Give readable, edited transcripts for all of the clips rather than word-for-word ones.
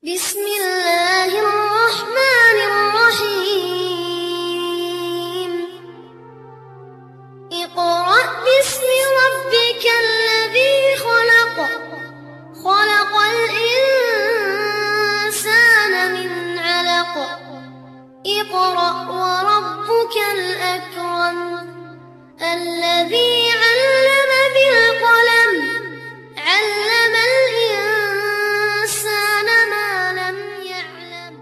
بسم الله الرحمن الرحيم اقرأ باسم ربك الذي خلق خلق الإنسان من علق اقرأ وربك الأكرم الذي علم بالقلم علم الإنسان ما لم يعلم.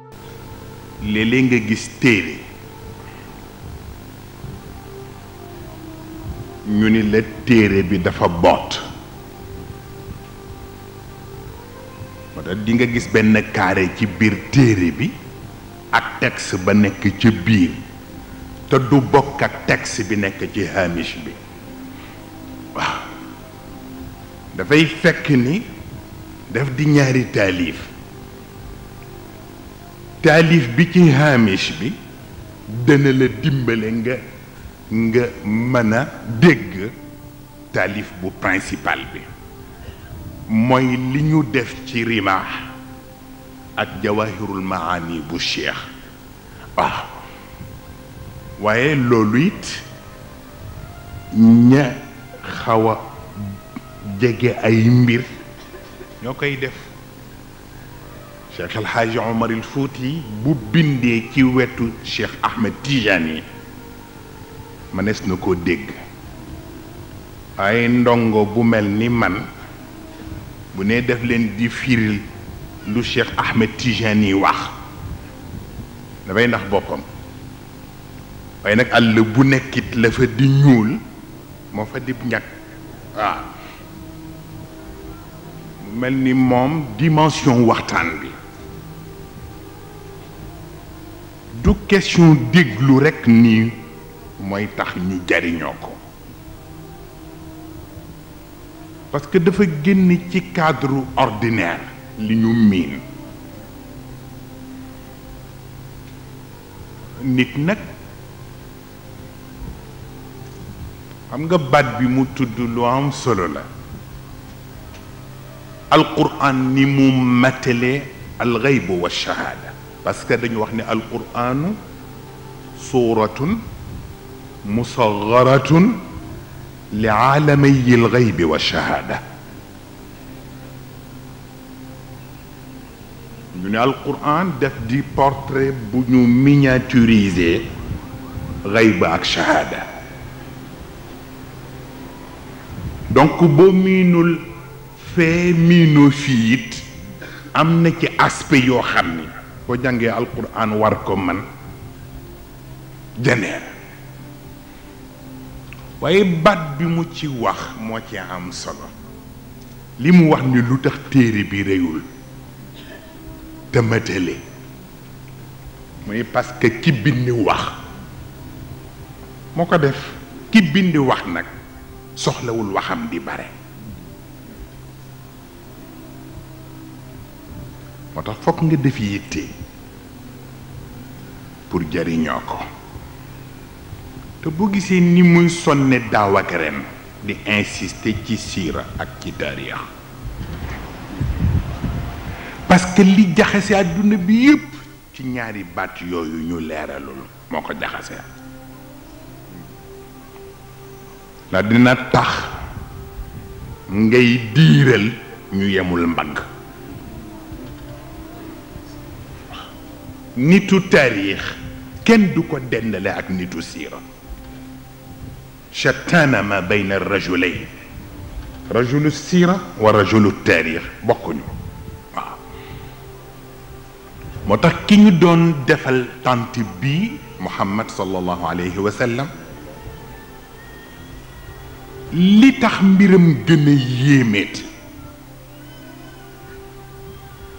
léeg-léeg nga gis téere ñu ni la téere bi dafa boot moo tax di nga gis benn carré ci biir téere bi ak texte ba nekk ci biir te du bokk ak texte bi nekk ci hamish bi waaw dafay fekk ni daf di ñaari taalif bi ci hamish bi dana la dimbale nga mën a dégg taalif bu principal bi mooy li ñu def ci rimaax ak jawahirul maani bu cheikh waaw waaye loolu it ña xaw a jege ay mbir ñoo koy def Cheikh El Hadj Omar El Fouti bu bindee ci wetu Cheikh Ahmed Tijani mënees na koo dégg ay ndongo bu mel ni man bu ne def leen di firil lu Cheikh Ahmed Tijani wax dafay ndax boppam waaye nag àll bu nekkit la fa di ñuul moo fa dib ñag waaw mu mel ni moom dimension waxtaan bi du question déglu rekk nii mooy tax ñu jariñoo ko parce que dafa génn ci cadre ordinaire li ñu miin nit nag xam nga baat bi mu tudd lu am solo la alquran ni mu matale alxayb wa shahaada parce que dañu wax ne alquranu suratun musagaratun li aalamayi alxaybi wa shahaada ñu ne alquran def di portrait bu ñu miniaturisé xayb ak shahaada donc boo miinul fee miinoo fii it am na ci aspect yoo xam ni boo jàngee alquran war ko man janeer waaye baat bi mu ci wax moo ci am solo li mu wax ni lu tax téere bi réyul te matale mooy parce que ki bindi wax moo ko def ki bindi wax nag soxlawul waxam di bare moo tax fokk nga def yitte pour jariñoo ko te boo gisee ni muy sonne daaw ak ren di insister ci siira ak ci taarix parce que li jaxase àdduna bi yépp ci ñaari baat yooyu ñu leeralul moo ko jaxase la dina tax ngay diiral ñu yemul mbagg nitu taarix kenn du ko dendale ak nitu siira shattaana ma bayna rajulayn rajulu siira wa rajulu taarix bokkuñu waaw moo tax ki ñu doon defal tant bii Muhammad sallallahu alayhi wa sallam li tax mbiram gën a yéemeet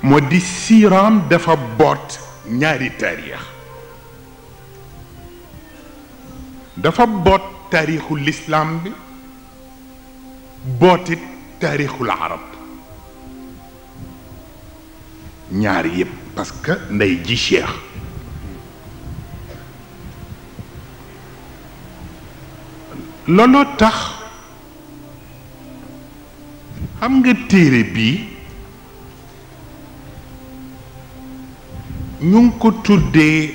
moo di siiraam dafa boot ñaari taarix dafa boot taarixu lislaam bi bootit taarixul arab ñaar yépp parce que ndey ji cheikh looloo tax xam nga téere bii ñu ngi ko tuddee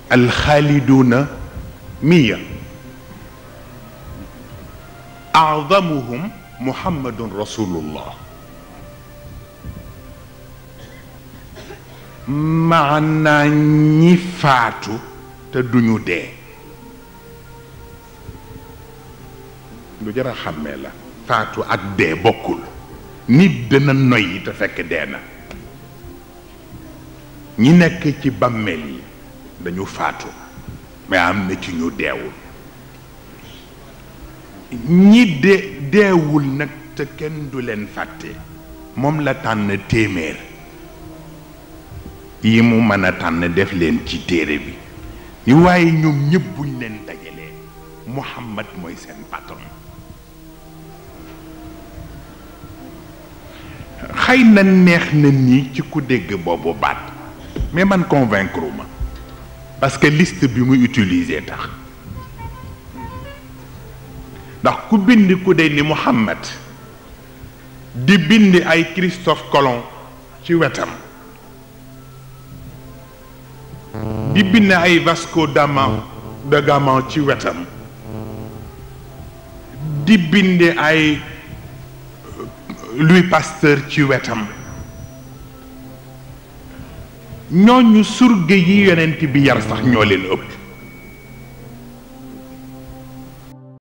alxaaliduuna miya aadamuhum muhammadun rasulullah maanaa ñi faatu te duñu dee lu jar a xàmmee la faatu ak dee bokkul nit dana noyyi te fekk dee na ñi nekk ci bàmmeel yi dañu faatu mais am na ci ñu deewul ñi deewul nag te kenn du leen fàtte moom la tànn téeméer yi mu mën a tànn def leen ci téere bi ni waaye ñoom ñëpp buñ leen dajalee Muhammad mooy seen patron xëy na neex na nii ci ku dégg boobu baat mais man convaincre ma parce que liste bi muy utiliser tax ndax ku bind ku dey ni Muhammad di bind ay Christophe Colomb ci wetam di bind ay Vasco da Gama ci wetam di bind ay Louis Pasteur ci wetam ñooñu surge yi yonent bi yar sax ñoo leen ëpp